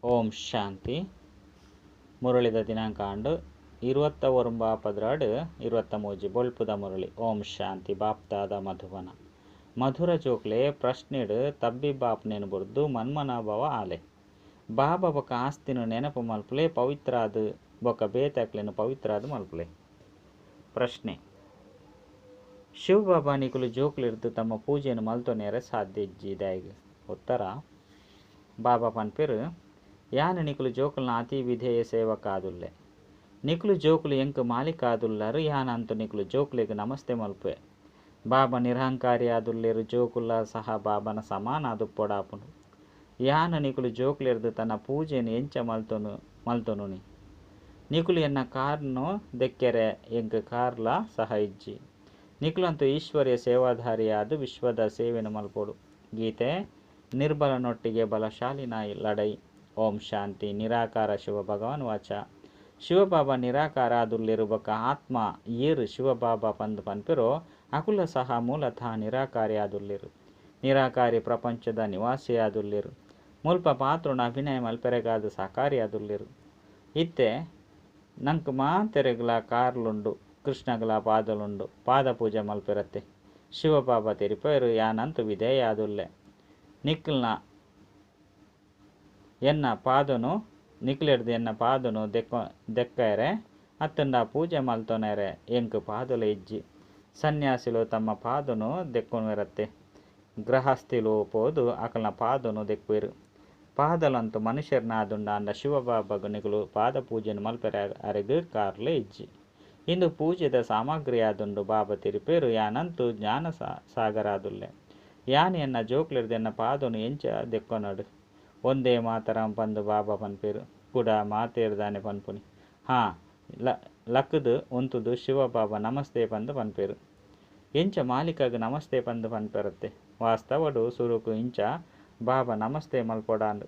ಓಂ ಶಾಂತಿ. ಮುರಳಿದ ದಿನಾಂಕ ಆಂಡು 29 12 23 ಬೊಳ್ಪುದ ಮುರಳಿ. ಓಂ ಶಾಂತಿ. ಬಾಪ್ದಾದ ಮಧುಬನ. ಮಧುರ ಜೋಕ್ಲೆ, ಪ್ರಶ್ನೆಡ್ ತಬ್ಬಿ ಬಾಪ್ನೇನು ಬುರ್ದು ಮನ್ಮನಾಭವ ಆಲೆ. ಬಾಬಾ ಬೊಕ ಆಸ್ತಿನ ನೆನಪು ಮಲ್ಪುಲೆ, ಪವಿತ್ರಾದ ಬೊಕ ಬೇತಕ್ಲೆನ ಪವಿತ್ರಾದ ಮಲ್ಪುಲೆ. ಪ್ರಶ್ನೆ: ಶಿವಬಾಬಾ ನಿಕುಲು ಜೋಕ್ಲಿರ್ದು ತಮ್ಮ ಪೂಜೆಯನ್ನು ಮಲ್ತೊನೇರೆ ಸಾಧ್ಯ ಇಜ್ಜಿ, ದಾಯೆಗ್? ಉತ್ತರ: ಬಾಬಾ ಪನ್ಪೆರು, ಯಾನ್ ನಿಕುಲು ಜೋಕುಲ್ನ ಅತಿ ವಿಧೇಯ ಸೇವಕಾದುಲ್ಲೆ. ನಿಕುಲು ಜೋಕುಲು ಎಂಕ್ ಮಾಲೀಕಾದುಲ್ಲರ್. ಯಾನ್ ಅಂತೂ ನಿಕುಲು ಜೋಕ್ಲೆಗ್ ನಮಸ್ತೆ ಮಲ್ಪುವೆ. ಬಾಬಾ ನಿರಹಂಕಾರಿ ಆದುಲ್ಲೆರ್. ಜೋಕುಲ್ಲ ಸಹ ಬಾಬನ ಸಮಾನ ಆದುಪ್ಪೊಡಾಪುಂಡು. ಯಾನ್ ನಿಕುಲು ಜೋಕ್ಲೆರ್ದು ತನ್ನ ಪೂಜೆನ್ ಎಂಚ ಮಲ್ತೊನುನಿ? ನಿಕುಲು ಎನ್ನ ಕಾರ್ನು ದೆಕ್ಕೆರೆ ಎಂಕ್ ಕಾರ್ಲ ಸಹ ಇಜ್ಜಿ. ನಿಕುಲಂತೂ ಈಶ್ವರ್ಯ ಸೇವಾಧಾರಿಯಾದ್ ವಿಶ್ವದ ಸೇವೆನು ಮಲ್ಪೊಡು. ಗೀತೆ: ನಿರ್ಬಲನೊಟ್ಟಿಗೆ ಬಲಶಾಲಿನ ಲಡೈ. ಓಂ ಶಾಂತಿ. ನಿರಾಕಾರ ಶಿವ ಭಗವಾನ್ ವಾಚ. ಶಿವಬಾಬಾ ನಿರಾಕಾರ ಆದುಲ್ಲೆರು ಬೊಕ್ಕ ಆತ್ಮ ಏರು ಶಿವಬಾಬಾ ಪಂದ್ ಪನ್ಪೆರೋ ಅಕುಲ ಸಹ ಮೂಲತಃ ನಿರಾಕಾರಿ ಆದುಲ್ಲೆರು. ನಿರಾಕಾರಿ ಪ್ರಪಂಚದ ನಿವಾಸಿ ಆದುಲ್ಲೆರು. ಮುಲ್ಪ ಪಾತ್ರನು ಅಭಿನಯ ಮಲ್ಪೆರೆಗಾದ್ ಸಾಕಾರಿ ಆದುಲ್ಲೆರು. ಇತ್ತೆ ನಂಕ್ ಮಾತೆರೆಗ್ಲಾ ಕಾರ್ಲುಂಡು, ಕೃಷ್ಣಗ್ಲಾ ಪಾದಲುಂಡು. ಪಾದ ಪೂಜೆ ಮಲ್ಪೆರತ್ತೆ. ಶಿವಬಾಬಾ ತೆರಿಪೆರು, ಯಾನಂತೂ ವಿಧೇಯ ಆದುಲ್ಲೆ. ನಿಕ್ಲ್ನ ಎನ್ನ ಪಾದನು ನಿಕ್ಲೆಡ್ದ್ ಎನ್ನ ಪಾದನು ದೆಕ್ಕರೆ ಅತ್ತಂಡ ಪೂಜೆ ಮಲ್ತೊನರೆ ಎಂಕ್ ಪಾದೊಲೆ ಇಜ್ಜಿ. ಸನ್ಯಾಸಿಲು ತಮ್ಮ ಪಾದನು ದೆಕ್ಕೊನುವೆರತ್ತೆ. ಗೃಹಸ್ಥಿಲು ಪೋದು ಅಕಲ್ನ ಪಾದನು ದೆಕ್ಕುವೆರು. ಪಾದಲಂತೂ ಮನುಷ್ಯರ್ನ ಆದುಂಡು. ಆಂಡ ಶಿವಬಾಬಾಗ್ ನಿಕುಲು ಪಾದ ಪೂಜೆನ್ ಮಲ್ಪೆರೆ ಅರೆಗ್ ಕಾರ್ಲೆ ಇಜ್ಜಿ. ಇಂದು ಪೂಜೆದ ಸಾಮಗ್ರಿ ಆದುಂಡು. ಬಾಬಾ ತೆರಿಪೇರು, ಯಾನಂತೂ ಜ್ಞಾನ ಸಾಗರ ಆದುಲ್ಲೆ. ಯಾನ್ ಎನ್ನ ಜೋಕ್ಲೆಡ್ದ್ ಎನ್ನ ಪಾದನು ಎಂಚ ದೆಕ್ಕೊನಡು? ಒಂದೇ ಮಾತರಂ ಪಂದ್ ಬಾಬಾ ಪನ್ಪೆರು. ಕುಡ ಮಾತೆರ್ದಾನೆ ಪನ್ಪುನಿ? ಹಾ, ಲಕ್ಕುದು ಉಂತುದು ಶಿವಬಾಬಾ ನಮಸ್ತೆ ಪಂದ್ ಪನ್ಪೆರು. ಎಂಚ ಮಾಲೀಕಗ್ ನಮಸ್ತೆ ಪಂದ್ ಪನ್ಪೆರತ್ತೆ. ವಾಸ್ತವಡು ಸುರುಕು ಇಂಚ ಬಾಬಾ ನಮಸ್ತೆ ಮಲ್ಪೊಡಾಂಡು.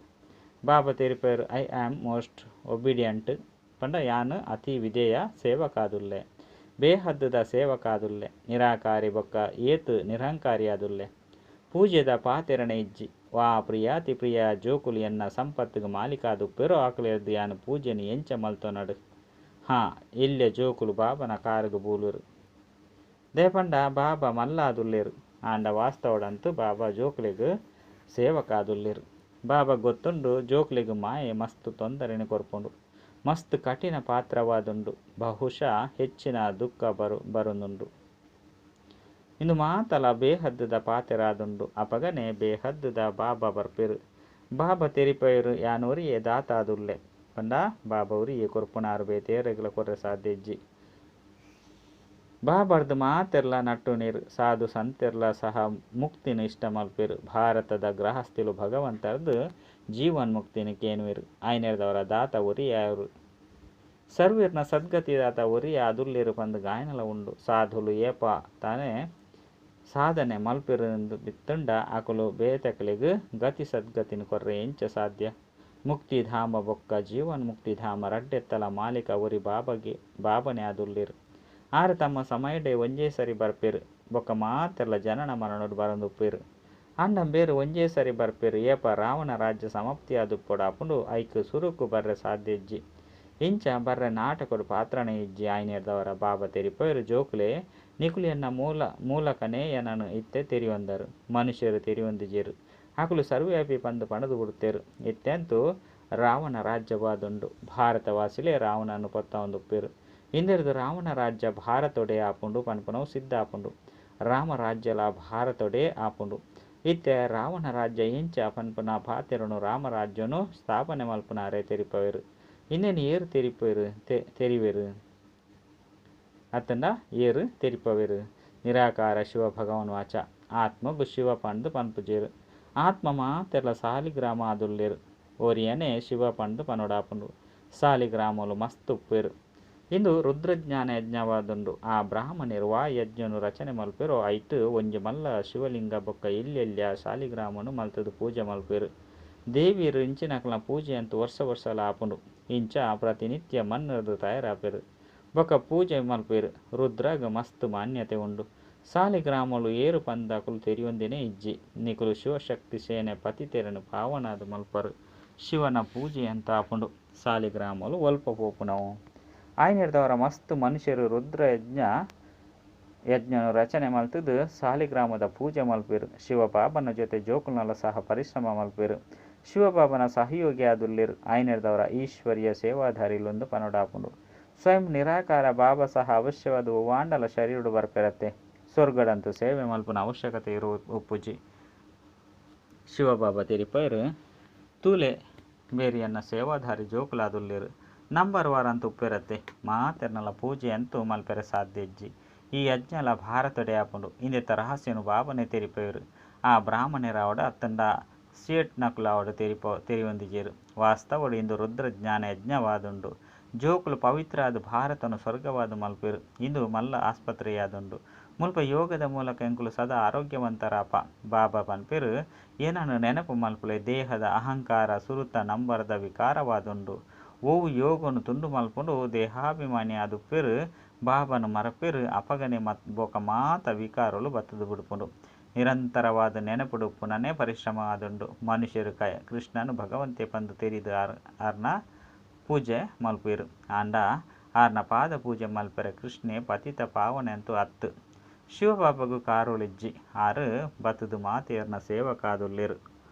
ಬಾಬಾ ತೆರಿಪೇರು, I am most obedient ಪಂಡ ಯಾನ್ ಅತಿ ವಿಧೇಯ ಸೇವಕಾದುಲ್ಲೆ, ಬೇಹದ್ದುದ ಸೇವಕಾದುಲ್ಲೆ. ನಿರಾಕಾರಿ ಬೊಕ್ಕ ಏತ್ ನಿರಹಂಕಾರಿ ಆದುಲ್ಲೆ. ಪೂಜೆದ ಪಾತೆರನೆ ಇಜ್ಜಿ. ವಾ ಪ್ರಿಯಾತಿ ಪ್ರಿಯ ಜೋಕುಲು ಎನ್ನ ಸಂಪತ್ತಿಗೆ ಮಾಲೀಕಾದುಪ್ಪೆರೋ ಅಕಲೆರ್ದ್ ಯಾನ್ ಪೂಜೆನ್ ಎಂಚ ಮಲ್ತೊನಡು? ಹಾ, ಎಲ್ಯ ಜೋಕುಲು ಬಾಬನ ಕಾರ್ಗ್ ಬೂಲುರು. ದೇಪಂಡ ಬಾಬಾ ಮಲ್ಲಾದುಲ್ಲೆರು. ಆಂಡ ವಾಸ್ತವಡಂತೂ ಬಾಬಾ ಜೋಕ್ಲೆಗ್ ಸೇವಕಾದುಲ್ಲೆರು. ಬಾಬಾ ಗೊತ್ತುಂಡು, ಜೋಕ್ಲೆಗ್ ಮಾಯೆ ಮಸ್ತ್ ತೊಂದರೆನೆ ಕೊರ್ಪುಂಡು. ಮಸ್ತ್ ಕಠಿಣ ಪಾತ್ರವಾದುಂಡು. ಬಹುಶಃ ಹೆಚ್ಚಿನ ದುಃಖ ಬರುನುಂಡು. ಇಂದು ಮಾತಲ ಬೇಹದ್ದುದ ಪಾತೆರಾದುಂಡು. ಅಪಗನೆ ಬೇಹದ್ದುದ ಬಾಬಾ ಬರ್ಪೆರು. ಬಾಬಾ ತೆರಿಪೆರು, ಯಾನ್ ಒರಿಯೆ ದಾತ ಆದುಲ್ಲೆ. ಪಂಡ ಬಾಬಾ ಒರಿಯೆ ಕೊರ್ಪುನಾರು, ಬೇತೇರೆಗ್ಲ ಕೊರ್ರೆ ಸಾಧ್ಯ ಇಜ್ಜಿ. ಬಾಬಾರ್ದು ಮಾತೆರ್ಲ ನಟ್ಟುನೀರು. ಸಾಧು ಸಂತೆರ್ಲ ಸಹ ಮುಕ್ತಿನ ಇಷ್ಟ ಮಲ್ಪೆರು. ಭಾರತದ ಗೃಹಸ್ಥಿಲು ಭಗವಂತರ್ದು ಜೀವನ್ ಮುಕ್ತಿನ ಕೇನುವೆರು. ಆಯ್ನೆರ್ದವರ ದಾತ ಒರಿಯಾರು. ಸರ್ವೇರ್ನ ಸದ್ಗತಿ ದಾತ ಒರಿಯ ಆದುಲ್ಲೆರು ಪಂದ್ ಗಾಯನಲ ಉಂಡು. ಸಾಧುಲು ಏಪ ತಾನೆ ಸಾಧನೆ ಮಲ್ಪೆರು ಬಿತ್ತುಂಡ ಅಕುಲು ಬೇತಕ್ಲೆಗ್ ಗತಿ ಸದ್ಗತಿನ ಕೊರ್ರೆ ಎಂಚ ಸಾಧ್ಯ? ಮುಕ್ತಿಧಾಮ ಬೊಕ್ಕ ಜೀವನ್ ಮುಕ್ತಿಧಾಮ ರಡ್ಡೆತ್ತಲ ಮಾಲೀಕ ಒರಿ ಬಾಬನೆ ಆದುಲ್ಲೆರು. ಆರು ತಮ್ಮ ಸಮಯಡೇ ಒಂಜೇ ಸರಿ ಬರ್ಪೆರು. ಬೊಕ್ಕ ಮಾತೆರ್ಲ ಜನನ ಮರಣಡ್ ಬರೊಂದುಪ್ಪೆರು. ಆಂಡ ಬೇರು ಒಂಜೇ ಸರಿ ಬರ್ಪೆರು. ಏಪ ರಾವಣ ರಾಜ್ಯ ಸಮಾಪ್ತಿ ಆದುಪ್ಪೊಡಾಪುಂಡು. ಐಕ್ ಸುರುಕು ಬರ್ರೆ ಸಾಧ್ಯ ಇಜ್ಜಿ. ಇಂಚ ಬರ್ರೆ ನಾಟಕಡ್ ಪಾತ್ರನೇ ಇಜ್ಜಿ. ಆಯ್ನೆರ್ದವರ ಬಾಬಾ ತೆರಿಪೆರು, ಜೋಕ್ಲೆ ನಿಕುಲು ಎನ್ನ ಮೂಲಕನೇ ಎನನು ಇತ್ತೆ ತೆರಿಯೊಂದರು. ಮನುಷ್ಯರು ತೆರಿಯೊಂದಿಜೆರು. ಅಕುಲು ಸರ್ವವ್ಯಾಪಿ ಪಂದ್ ಪಂಡುದು ಬುಡ್ತೆರು. ಇತ್ತೆಂತೂ ರಾವಣ ರಾಜ್ಯವಾದುಂಡು. ಭಾರತವಾಸಿಲೇ ರಾವಣನು ಪೊತ್ತವೊಂದುಪ್ಪೆರು. ಇಂದೆರ್ದು ರಾವಣ ರಾಜ್ಯ ಭಾರತೊಡೇ ಆಪುಂಡು ಪನ್ಪುನವು ಸಿದ್ಧ ಆಪುಂಡು. ರಾಮ ರಾಜ್ಯಲ ಭಾರತೊಡೇ ಆಪುಂಡು. ಇತ್ತೆ ರಾವಣ ರಾಜ್ಯ ಎಂಚ ಪನ್ಪುನ ಪಾತೆರನು ರಾಮರಾಜ್ಯನು ಸ್ಥಾಪನೆ ಮಲ್ಪುನಾರೆ ತೆರಿಪವೆರು. ಇಂದೆನ್ ಏರು ತೆರಿಪೆರು ತೆರಿವೆರು ಅತ್ತಂಡ ಏರು ತೆರಿಪವೆರು? ನಿರಾಕಾರ ಶಿವ ಭಗವಾನ್ ವಾಚ. ಆತ್ಮಗು ಶಿವ ಪಂದ್ ಪನ್ಪುಜೆರು. ಆತ್ಮ ಮಾತೆರ್ಲ ಸಾಲಿಗ್ರಾಮ ಆದುಲ್ಲೆರು. ಒರಿಯನೇ ಶಿವ ಪಂದ್ ಪನೊಡಾಪುಂಡು. ಸಾಲಿಗ್ರಾಮಲು ಮಸ್ತ್ ಉಪ್ಪೆರು. ಇಂದು ರುದ್ರಜ್ಞಾನ ಯಜ್ಞವಾದುಂಡು. ಆ ಬ್ರಾಹ್ಮಣೆರ್ ವಾ ಯಜ್ಞನು ರಚನೆ ಮಲ್ಪೆರೋ ಐಟ್ ಒಂಜಿ ಮಲ್ಲ ಶಿವಲಿಂಗ ಬೊಕ್ಕ ಎಲ್ಯ ಎಲ್ಯ ಸಾಲಿಗ್ರಾಮನು ಮಲ್ತುದು ಪೂಜೆ ಮಲ್ಪೆರು. ದೇವಿಯರು ಇಂಚಿನಕಲ್ನ ಪೂಜೆ ಅಂತೂ ವರ್ಷ ವರ್ಷಲ ಆಪುಂಡು. ಇಂಚ ಪ್ರತಿನಿತ್ಯ ಮಣ್ಣುರ್ದು ತಯಾರಾಪೆರು. ಬೊಕ್ಕ ಪೂಜೆ ಮಲ್ಪೆರು. ರುದ್ರಗ್ ಮಸ್ತ್ ಮಾನ್ಯತೆ ಉಂಡು. ಸಾಲಿಗ್ರಾಮಲು ಏರು ಪಂದ್ ಅಕುಲು ತೆರಿಯೊಂದಿನೇ ಇಜ್ಜಿ. ನಿಕುಲು ಶಿವಶಕ್ತಿ ಸೇನೆ ಪತಿತೆರೆನ್ ಪಾವನಾದ್ ಮಲ್ಪರು. ಶಿವನ ಪೂಜೆ ಅಂತ ಆಪುಂಡು. ಸಾಲಿಗ್ರಾಮೊಲು ಒಲ್ಪ ಪೋಪುನವು. ಆಯಿನೆಡ್ದಾವರ ಮಸ್ತ್ ಮನುಷ್ಯರು ರುದ್ರ ಯಜ್ಞ ಯಜ್ಞನು ರಚನೆ ಮಲ್ತುದು ಸಾಲಿಗ್ರಾಮದ ಪೂಜೆ ಮಲ್ಪುವೆರ್. ಶಿವಬಾಬನ ಜೊತೆ ಜೋಕುಲ್ನಲ ಸಹ ಪರಿಶ್ರಮ ಮಲ್ಪುವೆರ್. ಶಿವಬಾಬನ ಸಹಯೋಗಿ ಆದುಲ್ಲೆರ್. ಆಯಿನೆಡ್ದಾವರ ಈಶ್ವರೀಯ ಸೇವಾಧಾರಿಲು ಪನೊಡಾಪುಂಡು. ಸ್ವಯಂ ನಿರಾಕಾರ ಬಾಬಾ ಸಹ ಅವಶ್ಯವಾದ ಒವ್ವಾಂಡಲ ಶರೀರಡು ಬರ್ಪೆರತ್ತೆ. ಸ್ವರ್ಗಡಂತೂ ಸೇವೆ ಮಲ್ಪುನ ಅವಶ್ಯಕತೆ ಇರು ಉಪ್ಪುಜಿ. ಶಿವಬಾಬಾ ತೆರಿಪಾಯೆರ್ ತೂಲೆ ಬೇರಿಯನ್ನ ಸೇವಾಧಾರಿ ಜೋಕುಲಾದುಲ್ಲೆರ್. ನಂಬರ್ ವಾರ್ ಅಂತ ಉಪ್ಪೆರತ್ತೆ. ಮಾತೆರ್ನಲ ಪೂಜೆ ಅಂತೂ ಮಲ್ಪೆರೆ ಸಾಧ್ಯ ಇಜ್ಜಿ. ಈ ಯಜ್ಞಲ ಭಾರತಡೇ ಆಪುಂಡು. ಇಂದೆತ ರಹಸ್ಯನು ಬಾಬಾನೇ ತೆರಿಪಾಯೆರ್. ಆ ಬ್ರಾಹ್ಮಣೆರಾವಡ್ ಅತ್ತಂಡ ಸೇಟ್ನಕುಲಾವಡ್ ತೆರಿಪ ತೆರಿಯೊಂದಿಜೆರ್. ವಾಸ್ತವಡ್ ಇಂದು ರುದ್ರ ಜ್ಞಾನ ಯಜ್ಞವಾದುಂಡು. ಜೋಕುಲು ಪವಿತ್ರ ಆದ್ ಭಾರತನ್ ಸ್ವರ್ಗವಾದ್ ಮಲ್ಪುವೆರ್. ಇಂದು ಮಲ್ಲ ಆಸ್ಪತ್ರೆಯಾದುಂಡು. ಮುಲ್ಪ ಯೋಗದ ಮೂಲಕ ಎಂಕುಲು ಸದಾ ಆರೋಗ್ಯವಂತರಾಪ. ಬಾಬಾ ಪನ್ಪೆರ್ ಏನನ್ನು ನೆನಪು ಮಲ್ಪುಲೆ ದೇಹದ ಅಹಂಕಾರ ಸುರುತ ನಂಬರ್ದ ವಿಕಾರವಾದುಂಡು. ಒವು ಯೋಗನು ತುಂಡು ಮಲ್ಪುಂಡು ದೇಹಾಭಿಮಾನಿ ಆದುಪ್ಪೆರ್ ಬಾಬಾನ ಮರಪೆರ್ ಅಪಗನೆ ಬೊಕ ಮಾತ ವಿಕಾರಲು ಬತ್ತುದು ಬುಡ್ಪುಂಡು. ನಿರಂತರವಾದ ನೆನಪುಡು ಉಪ್ಪುನನೇ ಪರಿಶ್ರಮ ಆದುಂಡು. ಮನುಷ್ಯರು ಕೃಷ್ಣನು ಭಗವಂತೆ ಪಂದ್ ತೆರಿದು ಆರ್ನ ಪೂಜೆ ಮಲ್ಪುವೆರ್. ಆಂಡ ಆರ್ನ ಪಾದ ಪೂಜೆ ಮಲ್ಪೆರೆ ಕೃಷ್ಣೆ ಪತಿತ ಪಾವನೆ ಅಂತೂ ಅತ್. ಶಿವಬಾಬಾಗು ಕಾರುಳಿಜ್ಜಿ. ಆರು ಬತ್ತುದು ಮಾತೆರ್ನ ಸೇವಕಾದುಲ್ಲೆರ್.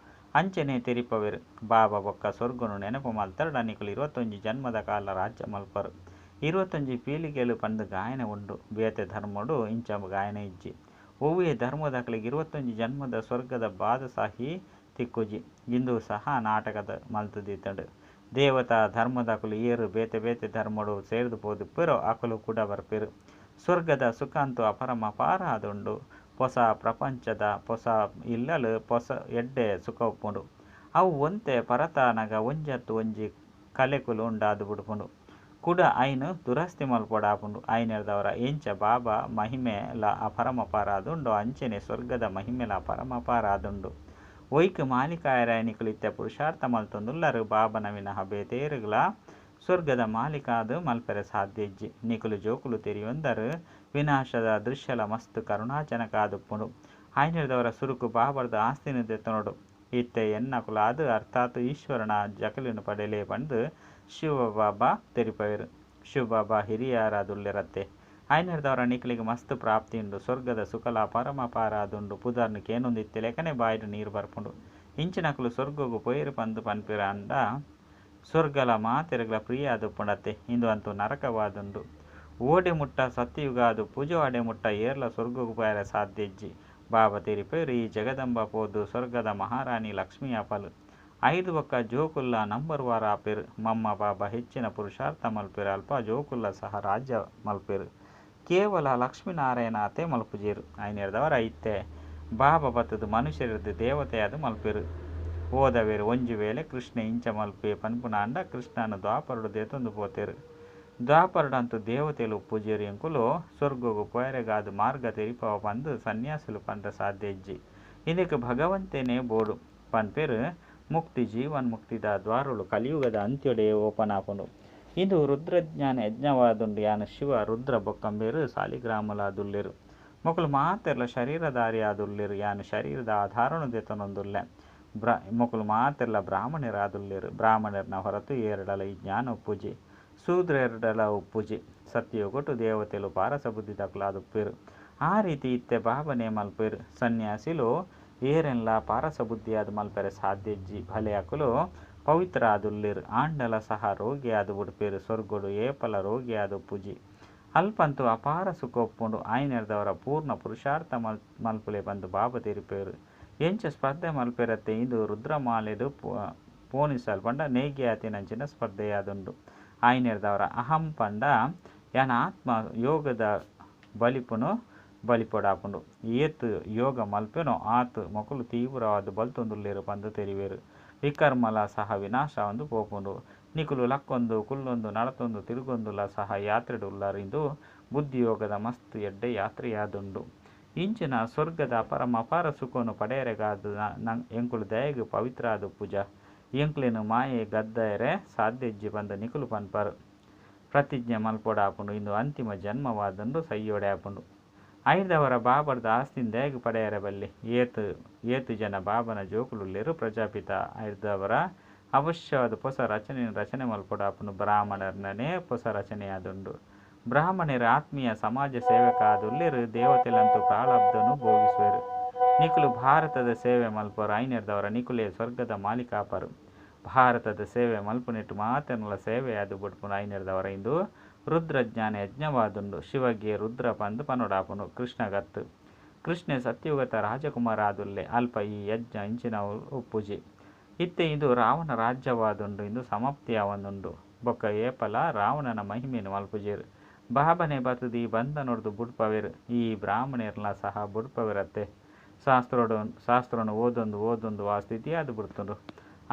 ಅಂಚನೆ ತೆರಿಪವೆರ್. ಬಾಬಾ ಬೊಕ್ಕ ಸ್ವರ್ಗನು ನೆನಪು ಮಲ್ತರ್ಡ ನಿಕುಲು 21 ಜನ್ಮದ ಕಾಲ ರಾಜ್ಯ ಮಲ್ಪರು. 21 ಪೀಳಿಗೆಲು ಪಂದ್ ಗಾಯನ ಉಂಡು. ಬೇತೆ ಧರ್ಮಡು ಇಂಚ ಗಾಯನ ಇಜ್ಜಿ. ಒವ್ವೇ ಧರ್ಮದಕಲೆಗ್ 21 ಜನ್ಮದ ಸ್ವರ್ಗದ ಬಾದಶಾಹಿ ತಿಕ್ಕುಜಿ. ಇಂದು ಸಹ ನಾಟಕದ ಮಲ್ತುದಿತ್ತುಂಡು. ದೇವತಾ ಧರ್ಮದಕುಲು ಏರು ಬೇತೆ ಬೇತೆ ಧರ್ಮಡು ಸೇರ್ದು ಪೋದಿಪ್ಪೆರೋ ಅಕುಲು ಕೂಡ ಬರ್ಪೆರ್. ಸ್ವರ್ಗದ ಸುಖ ಅಂತೂ ಅಪರಮ ಅಪಾರ ಆದುಂಡು. ಪೊಸ ಪ್ರಪಂಚದ ಪೊಸ ಇಲ್ಲಲು ಪೊಸ ಎಡ್ಡೆ ಸುಖ ಉಪ್ಪುಂಡು. ಅವು ಒಂತೆ ಪರತಾನಗ ಒಂಜತ್ತು ಒಂಜಿ ಕಲೆಕುಲು ಉಂಡಾದ್ ಬುಡ್ಪುಂಡು. ಕುಡ ಐನ್ ದುರಸ್ತಿ ಮಲ್ಪೊಡಾಪುಂಡು. ಐನೆರ್ದವರ ಎಂಚ ಬಾಬಾ ಮಹಿಮೆಲ ಅಪರಮಪಾರ ಆದುಂಡು ಅಂಚನೆ ಸ್ವರ್ಗದ ಮಹಿಮೆಲ ಅಪರಮಪಾರ ಆದುಂಡು. ಒಯ್ಕ್ ಮಾಲೀಕ ನಿಕುಲು ಇತ್ತೆ ಪುರುಷಾರ್ಥ ಮಲ್ತೊಂದುಲ್ಲರ್. ಬಾಬನ ವಿನಃ ಬೇತೇರುಗಳ ಸ್ವರ್ಗದ ಮಾಲೀಕ ಆದ್ ಮಲ್ಪೆರೆ ಸಾಧ್ಯ ಇಜ್ಜಿ. ನಿಕುಲು ಜೋಕುಲು ತೆರಿಯೊಂದರು ವಿನಾಶದ ದೃಶ್ಯಲ ಮಸ್ತ್ ಕರುಣಾಜನಕ ಆದುಪ್ಪುಂಡು. ಆಯಿನೆಡ್ದಾವರ ಸುರುಕು ಬಾಬರ್ದ ಆಸ್ತಿನ ದೆತೊನೊಡು. ಇತ್ತೆ ಎನ್ನಕುಲಾದ್ ಅರ್ಥಾತ್ ಈಶ್ವರನ ಜಕಲಿನ ಪಡೆಲೆ ಪಂದ್ ಶಿವಬಾಬಾ ತೆರಿಪಾಯೆರ್. ಶಿವಬಾಬಾ ಹಿರಿಯಾರಾದುಲ್ಲೆರತ್ತೆ. ಆಯಿನೆಡ್ದಾವರ ನಿಕುಲೆಗ್ ಮಸ್ತ್ ಪ್ರಾಪ್ತಿ ಉಂಡು. ಸ್ವರ್ಗದ ಸುಖಲ ಅಪರಮಪಾರ ಆದುಂಡು. ಪುದರ್ನ್ ಕೇನೊಂದು ಇತ್ತಿಲೆಕನೆ ಬಾಯಿಡ್ ನೀರು ಬರ್ಪುಂಡು. ಇಂಚಿನಕುಲು ಸ್ವರ್ಗಗ್ ಪೋಯೆರ್ ಪಂದ್ ಪನ್ಪೆರ್. ಆಂಡ ಸ್ವರ್ಗಲ ಮಾತೆರ್ಗ್ಲ ಪ್ರಿಯ ಆದುಪ್ಪುಂಡತ್ತೆ. ಇಂದು ಅಂತೂ ನರಕವಾದುಂಡು. ಓಡೆ ಮುಟ್ಟ ಸತ್ಯಯುಗ ಆದುಪ್ಪುಜೋ ಅಡೆ ಮುಟ್ಟ ಏರ್ಲ ಸ್ವರ್ಗಗ್ ಪೋಯೆರೆ ಸಾಧ್ಯ ಇಜ್ಜಿ. ಬಾಬಾ ತೆರಿಪಾಯೆರ್ ಈ ಜಗದಂಬ ಪೋದು ಸ್ವರ್ಗದ ಮಹಾರಾಣಿ ಲಕ್ಷ್ಮಿ ಆಪಲ್. ಐದು ಬೊಕ್ಕ ಜೋಕುಲ್ಲ ನಂಬರ್ ವಾರ್ ಆಪೆರ್. ಮಮ್ಮ ಬಾಬಾ ಹೆಚ್ಚಿನ ಪುರುಷಾರ್ಥ ಮಲ್ಪೆರ್. ಅಲ್ಪ ಜೋಕುಲ್ಲ ಸಹ ರಾಜ್ಯ ಮಲ್ಪೆರ್. ಕೇವಲ ಲಕ್ಷ್ಮೀನಾರಾಯಣ ಆತೆ ಮಲ್ಪುಜೆರ್. ಐನೆರ್ದವರ ಇತ್ತೆ ಬಾಬಾ ಬತ್ತುದು ಮನುಷ್ಯರದ್ದು ದೇವತೆಯಾದ್ ಮಲ್ಪೆರ್. ಓದವೆರ್ ಒಂಜಿ ವೇಳೆ ಕೃಷ್ಣೆ ಇಂಚ ಮಲ್ಪೆ ಪನ್ಪುನಾಂಡ ಕೃಷ್ಣನ ದ್ವಾಪರಡು ದೇತೊಂದು ಪೋತೆರ್. ದ್ವಾಪರಡಂತೂ ದೇವತೆಲು ಉಪ್ಪುಜೆರ್. ಎಂಕುಲು ಸ್ವರ್ಗಗ್ ಪೋಯೆರೆಗಾದ್ ಮಾರ್ಗ ತೆರಿಪಾವ ಪಂದ್ ಸನ್ಯಾಸಿಲು ಪಂಡ ಸಾಧ್ಯ ಇಜ್ಜಿ. ಇಂದೆಕ್ ಭಗವಂತನೇ ಬೋಡು ಪನ್ಪೆರ್. ಮುಕ್ತಿ ಜೀವನ್ ಮುಕ್ತಿದ ದ್ವಾರಲು ಕಲಿಯುಗದ ಅಂತ್ಯೊಡೇ ಓಪನ್ ಆಪುಂಡು. ಇಂದು ರುದ್ರಜ್ಞಾನ ಯಜ್ಞವಾದುಂಡು. ಯಾನ್ ಶಿವ ರುದ್ರ ಬೊಕ್ಕಂಬೇರು ಸಾಲಿಗ್ರಾಮಲಾದುಲ್ಲೆರ್. ಮೊಕುಲು ಮಾತೆರ್ಲ ಶರೀರಧಾರಿ ಆದುಲ್ಲೆರ್. ಯಾನ್ ಶರೀರದ ಆಧಾರನು ದೆತೊನೊಂದುಲ್ಲೆ. ಮೊಕುಲು ಮಾತೆರ್ಲ ಬ್ರಾಹ್ಮಣರಾದುಲ್ಲೆರ್. ಬ್ರಾಹ್ಮಣರ್ನ ಹೊರತು ಏರಡಲ ಈ ಜ್ಞಾನ ಉಪ್ಪುಜಿ. ಶೂದ್ರೆರಡಲ ಉಪ್ಪುಜಿ. ಸತ್ಯಯುಗಟು ದೇವತೆಲು ಪಾರಸ ಬುದ್ಧಿದಕುಲಾದುಪ್ಪೆರ್. ಆ ರೀತಿ ಇತ್ತೆ ಬಾಬನೇ ಮಲ್ಪೆರ್. ಸನ್ಯಾಸಿಲು ಏರೆನ್ಲ ಪಾರಸ ಬುದ್ಧಿಯಾದ್ ಮಲ್ಪೆರೆ ಸಾಧ್ಯ ಇಜ್ಜಿ. ಭಲೆ ಅಕುಲು ಪವಿತ್ರ ಆದುಲ್ಲೆರ್. ಆಂಡಲ ಸಹ ರೋಗಿ ಆದ್ ಬುಡ್ಪೆರ್. ಸ್ವರ್ಗಡು ಏಪಲ ರೋಗಿ ಆದ್ ಉಪ್ಪುಜಿ. ಅಲ್ಪಂತೂ ಅಪಾರ ಸುಖ ಉಪ್ಪುಂಡು. ಆಯಿನೆಡ್ದಾವರ ಪೂರ್ಣ ಪುರುಷಾರ್ಥ ಮಲ್ಪುಲೆ ಪಂದ್ ಬಾಬಾ ತೆರಿಪಾಯೆರ್. ಎಂಚ ಸ್ಪರ್ಧೆ ಮಲ್ಪೆರತ್ತೆ. ಇಂದು ರುದ್ರಮಾಲೆಡ್ ಪೋಣಿಸಲ್ ಪಂಡ ನೇಗ್ಯಾತಿನಂಚಿನ ಸ್ಪರ್ಧೆಯಾದುಂಡು. ಆಯಿನೆಡ್ದಾವರ ಅಹಂ ಪಂಡ ಯಾನ್ ಆತ್ಮ ಯೋಗದ ಬಲಿಪುನು ಬಲಿಪೊಡಾಪುಂಡು. ಏತ್ ಯೋಗ ಮಲ್ಪೆನೋ ಆತ್ ಮೊಕುಲು ತೀವ್ರವಾದ ಬಲ್ತೊಂದುಲ್ಲೆರ್ ಪಂದ್ ತೆರಿವೆರ್. ವಿಕರ್ಮಲ ಸಹ ವಿನಾಶ ಆವೊಂದು ಪೋಪುಂಡು. ನಿಕುಲು ಲಕ್ಕೊಂದು ಕುಲ್ಲೊಂದು ನಡತೊಂದು ತಿರುಗೊಂದುಲ ಸಹ ಯಾತ್ರೆಡ್ ಉಲ್ಲರ್. ಇಂದು ಬುದ್ಧಿಯೋಗದ ಮಸ್ತ್ ಎಡ್ಡೆ ಯಾತ್ರೆಯಾದುಂಡು. ಇಂಚಿನ ಸ್ವರ್ಗದ ಅಪರಮ ಅಪಾರ ಸುಖನು ಪಡೆಯರೆಗಾದ್ ಎಂಕುಲು ದಯೆಗ್ ಪವಿತ್ರ ಆದುಪ್ಪುಜ. ಎಂಕ್ಲೆನ್ ಮಾಯೆ ಗದ್ದೆರೆ ಸಾಧ್ಯ ಇಜ್ಜಿ ಪಂದ್ ನಿಕುಲು ಪನ್ಪರ್. ಪ್ರತಿಜ್ಞೆ ಮಲ್ಪೊಡಾಪುಂಡು. ಇಂದು ಅಂತಿಮ ಜನ್ಮವಾದುಂಡು. ಸೈಯೋಡೆ ಆಪುಂಡು. ಐರ್ದವರ ಬಾಬರ್ದ ಆಸ್ತಿನ್ ದಯೆಗ್ ಪಡೆಯರೆ ಬಲ್ಲಿ. ಏತ್ ಏತ್ ಜನ ಬಾಬನ ಜೋಕುಲುಲ್ಲೆರ್ ಪ್ರಜಾಪಿತ ಐರ್ದವರ ಅವಶ್ಯವಾದ ಪೊಸ ರಚನೆ ರಚನೆ ಮಲ್ಪೊಡಾಪುಂಡು. ಬ್ರಾಹ್ಮಣರ್ನನೇ ಪೊಸ ರಚನೆಯಾದುಂಡು. ಬ್ರಾಹ್ಮಣರ ಆತ್ಮೀಯ ಸಮಾಜ ಸೇವಕಾದುಲ್ಲೆರ್. ದೇವತೆಲಂತೂ ಪ್ರಾರಬ್ಧನು ಭೋಗಿಸುವೆರು. ನಿಕುಲು ಭಾರತದ ಸೇವೆ ಮಲ್ಪರು. ಐನೆರ್ದವರ ನಿಕುಲೇ ಸ್ವರ್ಗದ ಮಾಲೀಕಾಪರು. ಭಾರತದ ಸೇವೆ ಮಲ್ಪುನೆಟ್ಟು ಮಾತೆರ್ನಲ ಸೇವೆಯಾದ್ ಬುಡ್ಪುಂಡು. ಐನೆರ್ದವರ ಇಂದು ರುದ್ರಜ್ಞಾನ ಯಜ್ಞವಾದುಂಡು. ಶಿವಗೆ ರುದ್ರ ಪಂದ್ ಪನೊಡಾಪುಂಡು, ಕೃಷ್ಣಗತ್ತು. ಕೃಷ್ಣೆ ಸತ್ಯಯುಗದ ರಾಜಕುಮಾರ ಆದುಲ್ಲೆ. ಅಲ್ಪ ಈ ಯಜ್ಞ ಇಂಚಿನವು ಉಪ್ಪುಜಿ. ಇತ್ತೆ ಇದು ರಾವಣ ರಾಜ್ಯವಾದುಂಡು. ಇಂದು ಸಮಾಪ್ತಿಯಾವೊಂದುಂಡು. ಬೊಕ್ಕ ಏಪಲ ರಾವಣನ ಮಹಿಮೆನ್ ಮಲ್ಪುಜೆರ್. ಬಾಬನೇ ಬತ್ತುದು ಈ ಬಂಧನೊರ್ದು ಬುಡ್ಪವೆರ್. ಈ ಬ್ರಾಹ್ಮಣೆರ್ಲ ಸಹ ಬುಡ್ಪವೆರತ್ತೆ. ಶಾಸ್ತ್ರನು ಓದೊಂದು ಓದೊಂದು ಆ ಸ್ಥಿತಿಯಾದ್ ಬುಡ್ತುಂಡು.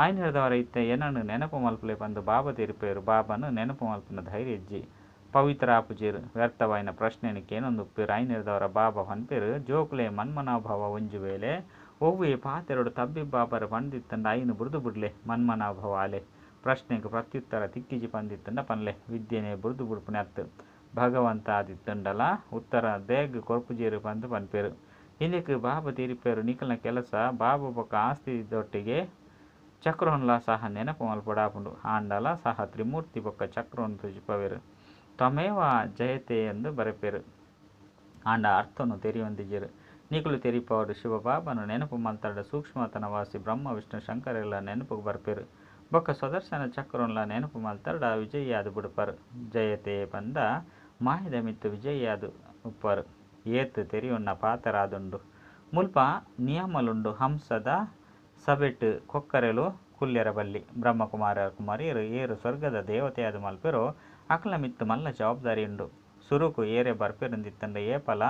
ಐನೆರ್ದವರ ಇತ್ತೆ ಎನನ್ ನೆನಪು ಮಲ್ಪುಲೆ ಪಂದ್ ಬಾಬಾ ತೆರಿಪೆರ್. ಬಾಬಾನು ನೆನಪು ಮಲ್ಪುನ ಧೈರ್ಯ ಇಜ್ಜಿ. ಪವಿತ್ರ ಆಪುಜೆರ್. ವ್ಯರ್ಥವಾಯಿನ ಪ್ರಶ್ನೆನ್ ಕೇನೊಂದುಪ್ಪೆರ್. ಐನೆರ್ದವರ ಬಾಬಾ ಪನ್ಪೆರ್, ಜೋಕುಲೆ ಮನ್ಮನಾಭವ ಒಂಜಿ ವೇಳೆ ಒವ್ವೇ ಪಾತೆರೊಡು ತಬ್ಬಿಬ್ಬಾಪರ್ ಪಂದಿತ್ತುಂಡ ಐನ್ ಬುಡ್ದು ಬುಡ್ಲೆ. ಮನ್ಮನಾಭವ ಆಲೆ. ಪ್ರಶ್ನೆಗ್ ಪ್ರತ್ಯುತ್ತರ ತಿಕ್ಕಿಜಿ ಪಂದಿತ್ತುಂಡ ಪನ್ಲೆ. ವಿದ್ಯೆನೆ ಬುಡ್ದು ಬುಡ್ಪುನೆ ಅತ್ತ್. ಭಗವಂತ ಆದಿತ್ತುಂಡಲ ಉತ್ತರ ದೇಗ್ ಕೊರ್ಪುಜೆರ್ ಪಂದ್ ಪನ್ಪೆರ್. ಇಂದೆಕ್ ಬಾಬಾ ತೆರಿಪೆರ್, ನಿಕಲ್ನ ಕೆಲಸ ಬಾಬಾ ಬೊಕ್ಕ ಆಸ್ತಿದೊಟ್ಟಿಗೆ ಚಕ್ರನ್ಲ ಸಹ ನೆನಪು ಮಲ್ಪೊಡಾಪುಂಡು. ಆಂಡಲ ಸಹ ತ್ರಿಮೂರ್ತಿ ಬೊಕ್ಕ ಚಕ್ರನ್ ತೋಜಿಪವೆರ್. ತ್ವಮೇವ ಜಯತೆ ಎಂದು ಬರೆಪೆರ್. ಆಂಡ ಅರ್ಥನು ತೆರಿಯೊಂದಿಜೆರ್. ನಿಕುಲು ತೆರಿಪಾವೊಡು. ಶಿವಬಾಬಾನ ನೆನಪು ಮಲ್ತಡ ಸೂಕ್ಷ್ಮವತನವಾಸಿ ಬ್ರಹ್ಮ ವಿಷ್ಣು ಶಂಕರೆರ್ಲ ನೆನಪುಗು ಬರ್ಪೆರ್. ಬೊಕ್ಕ ಸ್ವದರ್ಶನ ಚಕ್ರನ್ಲ ನೆನಪು ಮಲ್ತಡ ವಿಜಯಿಯಾದ್ ಬುಡ್ಪರ್. ಜಯತೆ ಪಂದ ಮಾಯೆದ ಮಿತ್ತ್ ವಿಜಯಿಯಾದ್ ಉಪ್ಪರ್. ಏತ್ ತೆರಿಯೊನ್ನ ಪಾತೆರ ಆದುಂಡು. ಮುಲ್ಪ ನಿಯಮಲುಂಡು. ಹಂಸದ ಸಭೆಟ್ ಕೊಕ್ಕರೆಲು ಕುಲ್ಲೆರೆ ಬಲ್ಲಿ. ಬ್ರಹ್ಮಕುಮಾರ ಕುಮಾರಿಯರು ಏರ್ ಸ್ವರ್ಗದ ದೇವತೆಯಾದ್ ಮಲ್ಪೆರೋ ಅಕಲ್ನ ಮಿತ್ತ್ ಮಲ್ಲ ಜವಾಬ್ದಾರಿ ಉಂಡು. ಸುರುಕು ಏರೇ ಬರ್ಪೆರಂದಿತ್ತುಂಡ ಏಪಲ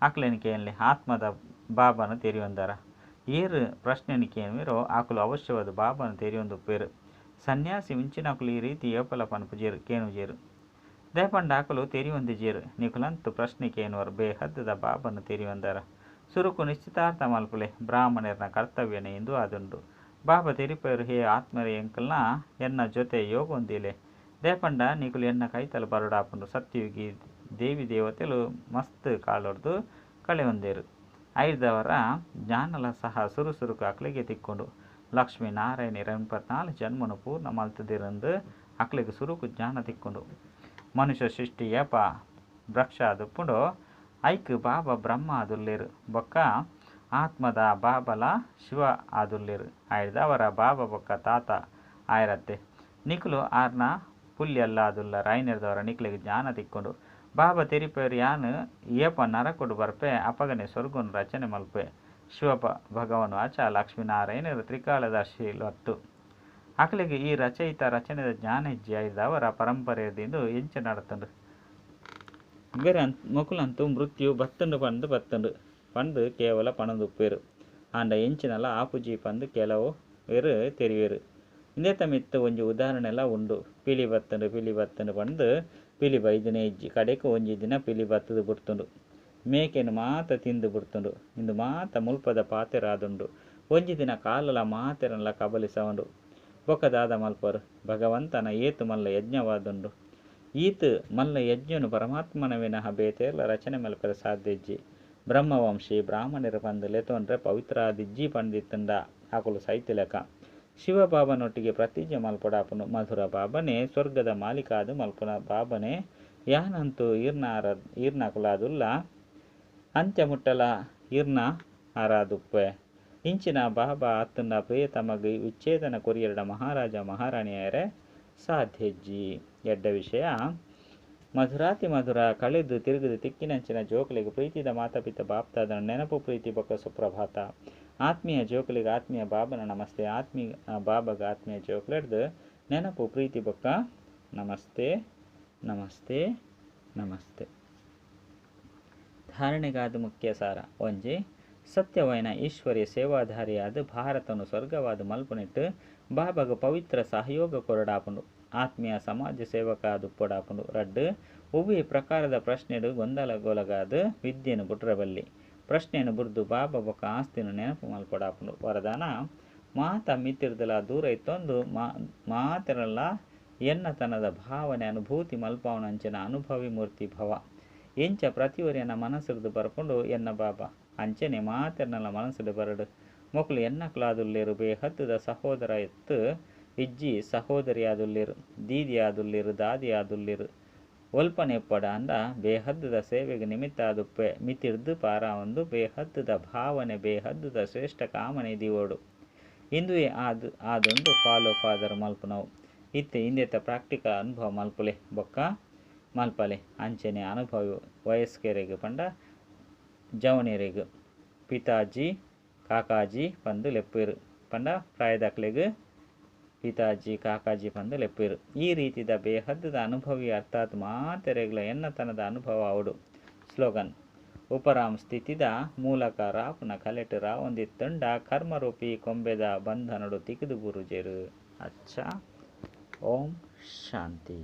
ಅಕ್ಲೆನ್ ಕೇನ್ಲೆ, ಆತ್ಮದ ಬಾಬಾನ ತೆರಿಯೊಂದರ. ಏರ್ ಪ್ರಶ್ನೆನ್ ಕೇನುವೆರೋ ಅಕುಲು ಅವಶ್ಯವಾದ್ ಬಾಬಾನ ತೆರಿಯೊಂದುಪ್ಪೆರ್. ಸನ್ಯಾಸಿ ಇಂಚಿನಕುಲು ಈ ರೀತಿ ಏಪಲ ಪನ್ಪುಜೆರ್, ಕೇನುಜೆರ್. ದಾಯೆಪಂಡ ಅಕುಲು ತೆರಿಯೊಂದಿಜೆರ್. ನಿಕುಲಂತೂ ಪ್ರಶ್ನೆ ಕೇನುವರು. ಬೇಹದ್ದ ಬಾಬಾನ ತೆರಿಯೊಂದರ. ಸುರುಕು ನಿಶ್ಚಿತಾರ್ಥ ಮಲ್ಪುಲೆ. ಬ್ರಾಹ್ಮಣೆರ್ನ ಕರ್ತವ್ಯನೇ ಇಂದು ಆದುಂಡು. ಬಾಬಾ ತೆರಿಪೆರ್, ಹೇ ಆತ್ಮರೇ ಎಂಕಲ್ನ ಎನ್ನ ಜೊತೆ ಯೋಗನ್ ದೀಲೆ. ದಾಯೆಪಂಡ ನಿಕುಲು ಎನ್ನ ಕೈತಲ್ ಬರೊಡಾಪುಂಡು. ಸತ್ಯಯುಗಿ ದೇವಿ ದೇವತೆಲು ಮಸ್ತ್ ಕಾಲೊರ್ದು ಕಳೆಯೊಂದೆರ್. ಐರ್ದವರ ಜ್ಞಾನಲ ಸಹ ಸುರು ಸುರುಕು ಅಕ್ಲೆಗೆ ತಿಕ್ಕುಂಡು. ಲಕ್ಷ್ಮೀ ನಾರಾಯಣೆರ್ 84 ಜನ್ಮನು ಪೂರ್ಣ ಮಲ್ತುದೆರಂದು ಅಕ್ಲೆಗ್ ಸುರುಕು ಜ್ಞಾನ ತಿಕ್ಕುಂಡು. ಮನುಷ್ಯ ಸೃಷ್ಟಿ ಏಪ ವೃಕ್ಷ ಆದುಪ್ಪುಂಡು ಐಕ್ ಬಾಬಾ ಬ್ರಹ್ಮ ಆದುಲ್ಲೆರ್. ಬೊಕ್ಕ ಆತ್ಮದ ಬಾಬಲ ಶಿವ ಆದುಲ್ಲೆರ್. ಐರ್ದವರ ಬಾಬಾ ಬೊಕ್ಕ ತಾತ ಆಯರತ್ತೆ. ನಿಕುಲು ಆರ್ನ ಪುಲ್ಯಲ್ಲಾದುಲ್ಲರ್. ಐನೆರ್ದವರ ನಿಕ್ಲೆಗ್ ಜ್ಞಾನ ತಿಕ್ಕುಂಡು. ಬಾಬಾ ತೆರಿಪೆರ್, ಯಾನ್ ಏಪ ನರಕೊಡು ಬರ್ಪೆ ಅಪಗನೆ ಸ್ವರ್ಗನ್ ರಚನೆ ಮಲ್ಪೆ. ಶಿವ ಭಗವಾನ್ ವಾಚ ಲಕ್ಷ್ಮೀನಾರಾಯಣರು ತ್ರಿಕಾಲದರ್ಶಿಲತ್ತು. ಅಕ್ಲೆಗ್ ಈ ರಚಯಿತ ರಚನೆದ ಜ್ಞಾನ ಇಜ್ಜಿ. ಐರ್ದವರ ಪರಂಪರೆದಿಂದ ಎಂಚ ನಡತುಂಡು. ಬೇರೆ ಮೊಕುಲಂತೂ ಮೃತ್ಯು ಬತ್ತುಂಡು ಪಂದ್ ಬತ್ತುಂಡು ಪಂದ್ ಕೇವಲ ಪನೊಂದುಪ್ಪೆರ್. ಆಂಡ ಎಂಚಿನಲ ಆಪುಜಿ ಪಂದ್ ಕೆಲವು ತೆರಿವೆರ್. ಇಂದೆತ ಮಿತ್ತ್ ಒಂಜಿ ಉದಾಹರಣೆಲ ಉಂಡು. ಪಿಲಿ ಬತ್ತುಂಡು ಪಿಲಿ ಬತ್ತುಂಡು ಪಂದ್ ಪಿಲಿ ಬೈದಿನೇ ಇಜ್ಜಿ. ಕಡೆಕ್ ಒಂಜಿ ದಿನ ಪಿಲಿ ಬತ್ತುದು ಬುಡ್ತುಂಡು. ಮೇಕೆನ್ ಮಾತ ತಿಂದು ಬುಡ್ತುಂಡು. ಇಂದು ಮಾತ ಮುಲ್ಪದ ಪಾತೆರ ಆದುಂಡು. ಒಂಜಿ ದಿನ ಕಾಲಲ ಮಾತೆರನ್ಲ ಕಬಲಿಸವುಂಡು. ಬೊಕ್ಕ ದಾದ ಮಲ್ಪರು. ಭಗವಂತನ ಏತ್ ಮಲ್ಲ ಯಜ್ಞವಾದುಂಡು. ಈತ್ ಮಲ್ಲ ಯಜ್ಞನು ಪರಮಾತ್ಮನ ವಿನಃ ಬೇತೆರ್ಲ ರಚನೆ ಮಲ್ಪರೆ ಸಾಧ್ಯ ಇಜ್ಜಿ. ಬ್ರಹ್ಮವಂಶಿ ಬ್ರಾಹ್ಮಣರು ಪಂದ್ ಲೆತೊಂಡ್ರೆ ಪವಿತ್ರ ಆದಿಜ್ಜಿ ಪಂದಿತ್ತುಂಡ ಅಕುಲು ಸೈತಿಲೆಕ. ಶಿವಬಾಬನೊಟ್ಟಿಗೆ ಪ್ರತಿಜ್ಞೆ ಮಲ್ಪೊಡಾಪುಂಡು. ಮಧುರ ಬಾಬನೇ ಸ್ವರ್ಗದ ಮಾಲೀಕ ಆದ್ ಮಲ್ಪುನ ಬಾಬನೇ ಯಾನಂತೂ ಈರ್ನಕುಲಾದುಲ್ಲ ಅಂತ್ಯ ಮುಟ್ಟಲ ಈರ್ನ ಆರಾದುಪ್ಪೆ. ಇಂಚಿನ ಬಾಬಾ ಅತ್ತುಂಡ ಪ್ರಿಯತಮಗ್ ವಿಚ್ಛೇದನ ಕೊರಿಯೆರ್ಡ ಮಹಾರಾಜ ಮಹಾರಾಣಿಯರೇ ಸಾಧ್ಯ ಇಜ್ಜಿ. ಎಡ್ಡೆ ವಿಷಯ. ಮಧುರಾತಿ ಮಧುರ ಕಳೆದು ತಿರುಗುದು ತಿಕ್ಕಿನಂಚಿನ ಜೋಕುಲೆಗ್ ಪ್ರೀತಿದ ಮಾತಾಪಿತ ಬಾಪ್ದಾದನ ನೆನಪು ಪ್ರೀತಿ ಬೊಕ್ಕ ಸುಪ್ರಭಾತ. ಆತ್ಮೀಯ ಜೋಕುಲೆಗ್ ಆತ್ಮೀಯ ಬಾಬನ ನಮಸ್ತೆ. ಆತ್ಮೀಯ ಬಾಬಗ ಆತ್ಮೀಯ ಜೋಕುಲೆಡ್ದು ನೆನಪು ಪ್ರೀತಿ ಬೊಕ್ಕ ನಮಸ್ತೆ ನಮಸ್ತೆ ನಮಸ್ತೆ. ಧಾರಣೆಗಾದ ಮುಖ್ಯ ಸಾರ. ಒಂಜಿ ಸತ್ಯವಾಯಿನ ಈಶ್ವರ್ಯ ಸೇವಾಧಾರಿಯಾದ ಭಾರತನು ಸ್ವರ್ಗವಾದ ಮಲ್ಪುನೆಟ್ಟು ಬಾಬಾಗ ಪವಿತ್ರ ಸಹಯೋಗ ಕೊರಡಾಪುಂಡು. ಆತ್ಮೀಯ ಸಮಾಜ ಸೇವಕ ಆದುಪ್ಪೊಡಾಪುಂಡು. ರಡ್ಡು ಒವ್ವೇ ಪ್ರಕಾರದ ಪ್ರಶ್ನೆಡು ಗೊಂದಲಗೊಳಗಾದ ವಿದ್ಯೆನು ಬುಡ್ರಬಲ್ಲಿ. ಪ್ರಶ್ನೆಯನ್ನು ಬುಡ್ದು ಬಾಬಾ ಬೊಕ್ಕ ಆಸ್ತಿನ ನೆನಪು ಮಲ್ಪೊಡಾಪುಂಡು. ವರದಾನ ಮಾತ ಮಿತಿರ್ದಲ ದೂರ ಇತ್ತೊಂದು ಮಾತೆರಲ್ಲ ಎನ್ನತನದ ಭಾವನೆ ಅನುಭೂತಿ ಮಲ್ಪಾವನಂಚಿನ ಅನುಭವಿ ಮೂರ್ತಿ ಭವ. ಎಂಚ ಪ್ರತಿಯೊರಿಯನ ಮನಸ್ಸುರ್ದು ಬರ್ಪುಂಡು ಎನ್ನ ಬಾಬಾ ಅಂಚನೆ ಮಾತೆರ್ನಲ ಮನಸ್ಸುಡು ಬರಡು. ಮೊಕುಲು ಎನ್ನಕುಲಾದುಲ್ಲೆರು. ಬೇಹದ್ದುದ ಸಹೋದರ ಎತ್ತು ಇಜ್ಜಿ ಸಹೋದರಿಯಾದುಲ್ಲೆರ್, ದೀದಿಯಾದುಲ್ಲೆರ್, ದಾದಿಯಾದುಲ್ಲೆರ್. ಒಲ್ಪನೆ ಉಪ್ಪಡ್ ಆಂಡ ಬೇಹದ್ದ ಸೇವೆಗ್ ನಿಮಿತ್ತ ಆದುಪ್ಪೆ. ಮಿತಿರ್ದ್ ಪಾರಾವೊಂದು ಬೇಹದ್ದ ಭಾವನೆ ಬೇಹದ್ದ ಶ್ರೇಷ್ಠ ಕಾಮನೆ ದೀವೊಡು. ಇಂದುವೆ ಆದ್ ಆದುಂಡು ಫಾಲೋ ಫಾದರ್ ಮಲ್ಪುನವು. ಇತ್ತೆ ಇಂದೆತ ಪ್ರಾಕ್ಟಿಕಲ್ ಅನುಭವ ಮಲ್ಪುಲೆ ಬೊಕ್ಕ ಮಲ್ಪಲೆ. ಅಂಚನೆ ಅನುಭವಿ ವಯಸ್ಕೆರೆಗ್ ಪಂಡ ಜವನೆರೆಗ್ ಪಿತಾಜಿ, ಕಾಕಾಜಿ ಪಂದ್ ಲೆಪ್ಪುವೆರ್. ಪಂಡ ಪ್ರಾಯದಕ್ಲೆಗ್ ಪಿತಾಜಿ, ಕಾಕಾಜಿ ಪಂದ್ ಲೆಪ್ಪುವೆರ್. ಈ ರೀತಿದ ಬೇಹದ್ದ ಅನುಭವಿ ಅರ್ಥಾತ್ ಮಾತೆರೆಗ್ಲ ಎನ್ನತನದ ಅನುಭವ ಆವೊಡು. ಸ್ಲೋಗನ್, ಉಪರಾಮ್ ಸ್ಥಿತಿದ ಮೂಲಕ ರಾಪುನ ಕಲೆಟ್ ರಾವೊಂದಿತ್ತುಂಡ ಕರ್ಮರೂಪಿ ಕೊಂಬೆದ ಬಂಧನೊಡು ತಿಕ್ಕುದು ಬೂರುಜೆರ್. ಅಚ್ಚಾ. ಓಂ ಶಾಂತಿ.